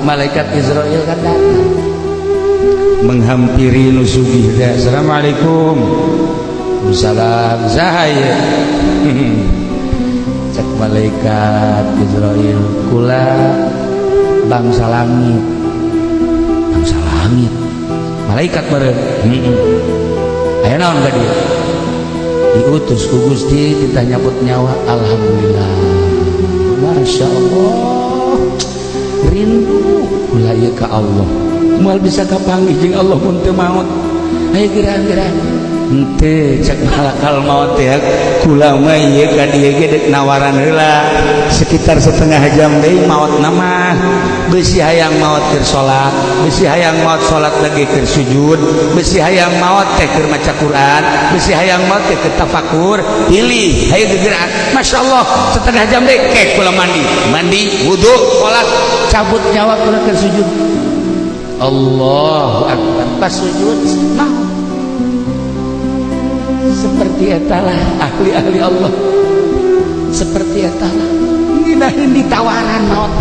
Malaikat Izrail kan datang menghampiri nu sugih teh. "Assalamualaikum." "Salam." "Saha ieu?" Cek malaikat Izrail, "Kula bangsa langit." Bangsa langit, malaikat meureun. Heeh. Aya naon ka dieu? Diutus ku Gusti kita nyabut nyawa. Alhamdulillah, Masya Allah, rindu kula ieu ka Allah, moal bisa kapanggih jeung Allah mun teu maot. Ayo geran-geran. Henteu, cek malakal maut teh, kula mah ieu ka dieu ge deuk nawaran heula, sekitar setengah jam deui maot nama. Besi hayang maot keur salat, besi hayang maot salat lagi keur sujud, besi hayang maot teh keur maca Quran, besi hayang maot teh keur tafakur. Pilih, hayu gegeran. Masya Allah, setengah jam deui kek kula mandi, mandi, wudu, salat, cabut nyawa kula keur sujud. Allahu akbar, pas sujud maut. Seperti etalah ahli-ahli Allah, seperti etalah nginahin ditawaran maut.